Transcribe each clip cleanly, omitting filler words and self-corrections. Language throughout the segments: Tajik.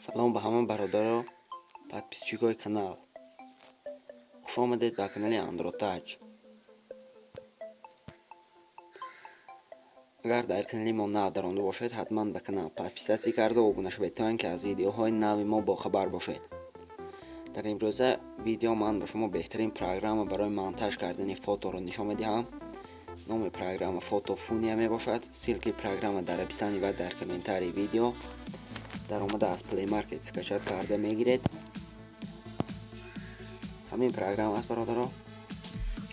Салом ба ҳама бародаро, подписчикои канал. Хуш омадед ба канали Андротаҷ. Агар дар канали мо нав даромада бошед, ҳатман ба канал подписаться карда обуна шавед, то ин ки аз видеоҳои нави мо бохабар бошед. Дар имрӯза видео ман ба шумо беҳтарин программа барои монтаж кардани фоторо нишон медиҳам. Номи программа Фотофуния мебошад. Ссылкаи программа дар описании ва дар комментарии видео. Даромада аз Play Market скачать карда мегиред. Ҳамин программа аст, бародаро.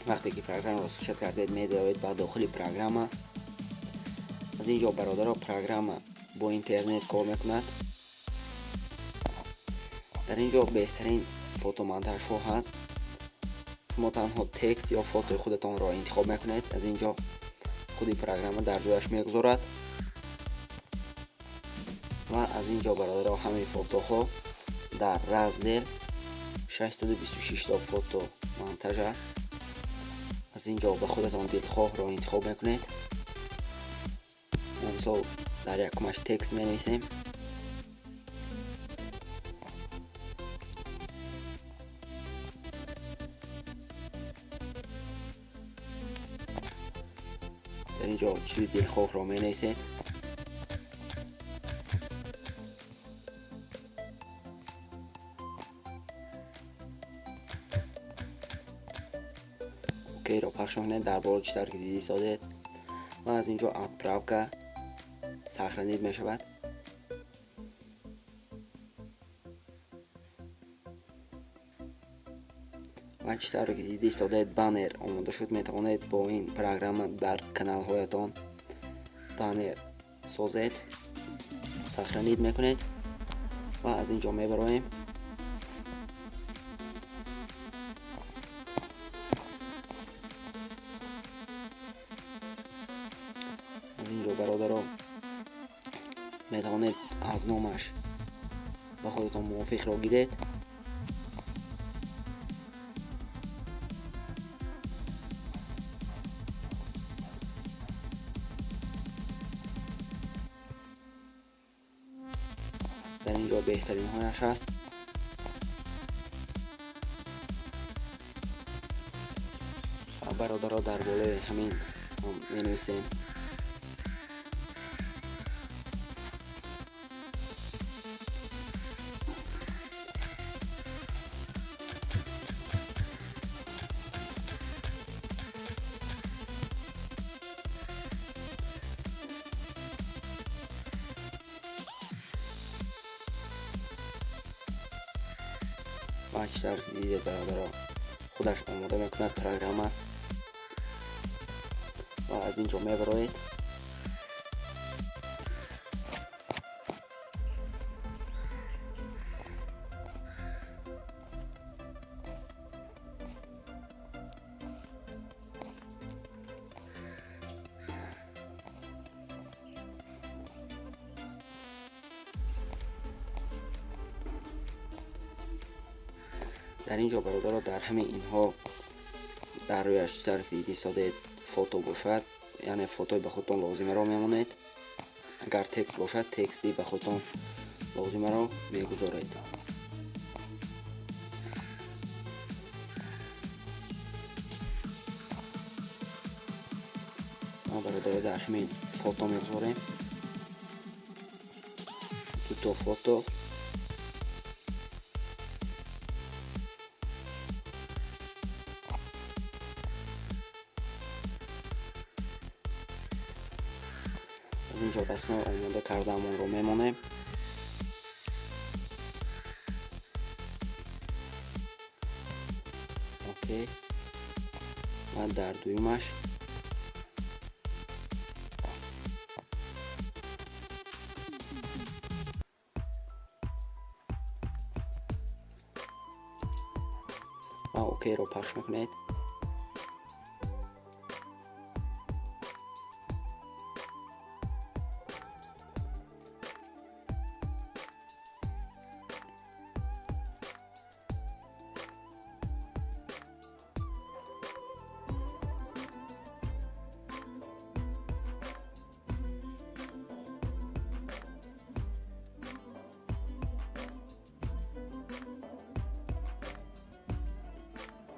Вақте ки программаро скачать кардед, медароед ба дохили программа. Аз ин ҷо, бародаро, программа бо интернет кор мекунад. Дар ин ҷо беҳтарин фотомонтажҳо ҳаст. Шумо танҳо текст ё фотои худатонро интихоб мекунед. Аз ин ҷо худи программа дар ҷояш мегузорад. Ва аз ин ҷо, бародаро, ҳамаи фотоҳо дар раздел 626 то фото монтаж аст. Аз ин ҷо ба худатон дилхоҳро интихоб мекунед. Мо мисол дар якумаш текст менависем. Дар ин ҷо чизи дилхоҳро менависед. Окейро пахш мекунед, дар боло чӣ тавр ки дидӣ созед. Ва аз ин ҷо отправка сохранить мешавад. Ва чӣ тавре ки дидӣ содед, баннер омода шуд. Метавонед бо ин программа дар каналҳоятон баннер созед. Сохранить мекунед ва аз ин ҷо мебароем. Аз ин ҷо, бародаро, метавонед аз номаш ба худатон мувофиқро гиред. Дар ин ҷо беҳтаринҳояш ҳаст. Ва бародаро, дар болои ҳамин менависем. Ва чӣ тавр ки дидед, бародаро, худаш омода мекунад программа. Ва аз ин ҷо мебароед. Дар ин ҷо, бародаро, дар ҳамаи инҳо дар рӯяш чӣ тавр ки дидӣ содед фото бошад, яъне фотои ба худтон лозимаро мемонед. Агар текст бошад, тексти ба худтон лозимаро мегузоред. Мо, бародаро, дар ҳамин фото мегузорем. Дуто фото. Аз ин ҷо расмҳои омода кардаамонро мемонем. Окей. Ва дар дуюмаш ва окейро пахш мекунед.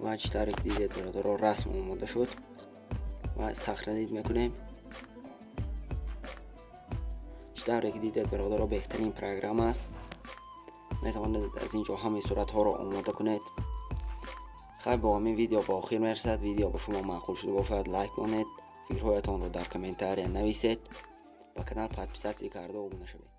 Ва чӣ тавре ки дидед, бародаро, расм омода шуд ва сохранить мекунем. Чӣ тавре ки дидед, бародаро, беҳтарин программа аст. Метавонед аз ин ҷо ҳамаи суратҳоро омода кунед. Хайр, бо ҳамин видео ба охир мерасад. Видео ба шумо маъқул шуда бошад, лайк монед, фикрҳоятонро дар комментария нависед, ба канал подписаться карда обуна шавед.